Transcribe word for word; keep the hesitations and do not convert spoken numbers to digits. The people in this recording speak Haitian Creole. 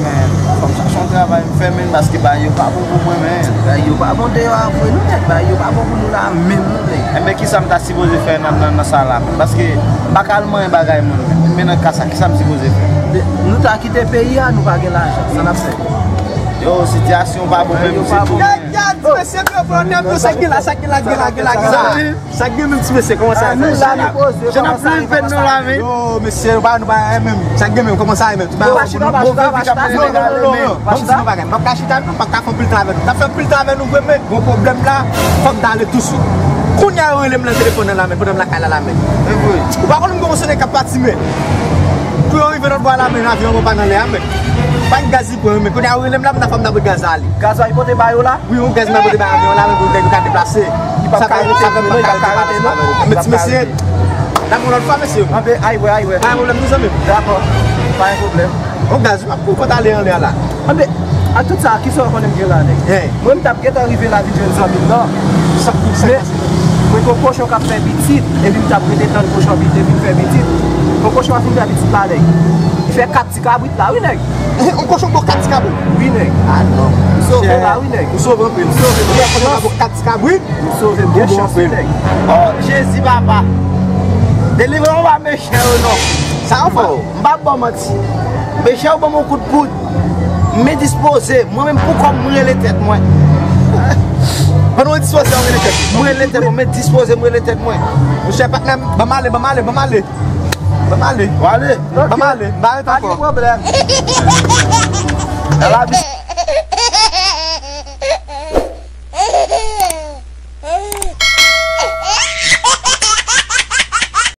Men, fò m chache yon travay m fè, men, paske bagay yo pa bon pou mwen, men. Bagay yo pa bon deyò a vre, non, nèg. Bagay yo pa bon pou nou la, menm, non, nèg. Enben, kisa m ta sipoze fè nan, nan, nan sa la? Paske m pa ka al manyen bagay moun, men. Men nan ka sa, kisa m sipoze fè? Nou ta kite peyi a, nou pa gen lajan. Sa n ap fè? Yo, sitiyasyon pa bon, menm, se tou. Gad, gad, mesye, yo, pran nèg, yo, sa k gen la, sa k gen la, gen la, gen la, gen la. Sa k gen menm, ti mesye, kòman sa ye? Nou la, nou poze, kòman sa ye, kòman sa ye? Yo, mesye, nou pa, nou pa, eh, menm. Sa k gen menm, kòman sa ye menm? Ti bagay, nou move vi k ap mennen nèg ale, men. Ban m di nou bagay, m p ap ka chita, non, m p ap ka fè anpil tan avè nou. T ap fè anpil tan avè nou vre, men gon pwoblèm la, fòk m ta ale touswit. Kounye a, yo rele m nan telefòn nan la, men, pandan m lakay la, la, men. Ou pa konn m gon sou nèg k ap pati, men. Pou yo rive lòt bò a la, men, avyon an pa nan lè a, men. Pa gen gaz li pran, men. Kounye a, yo rele m la, m ta fè m ta pran gaz la ale. Gaz la, li pote ba yo la? Wi, yon gaz mwen pote bay avyon la, men pou nèg yo ka deplase. Li p ap ka rete, non, li p ap ka rete, non. Men ti mesye, n ap yon lòt fwa, mesye. Anben, ay wè, ay wè. Pa gen pwoblèm, non, zanmi m. Dakò. Pa gen pwoblèm. Yon gaz, wi, m ap kou kont ale anlè a la. Anben, ak tout sa, kisa w konnen m gen la, nèg? Mwen, m t ap gentan rive la vin jwenn zanmi m nan. Sa k pou sa? Men, mwen, gon kochon k ap fè pitit, epi m t ap rete tann kochon an vin fè pitit. Gon kochon ap fin fè pitit la, nèg. Li fè kat ti kabrit la, wi, nèg. Yon kochon bò kat ti kabrit? Wi, nèg. Ah non. M sove la, wi, nèg. M sove anpil. M sove. Yon kochon bò kat ti kabrit? M sove, m gen chans, wi, nèg. Oh, Jezi, papa. Delivre mwen ba mechan yo, non. Sa yo fè w? M p ap ba w manti. Mechan yo ban m yon kout poud. M endispoze. Mwen menm, pou kò m, m rele tèt mwen. Pandan w endispoze, w rele tèt ou? M rele tèt mwen. M endispoze, m rele tèt mwen. Monchè, patnè m, ban m ale, ban m ale, ban m ale. Ban m ale. Ban m ale. M pa ret ankò. Pa gen pwoblèm. Nan lavi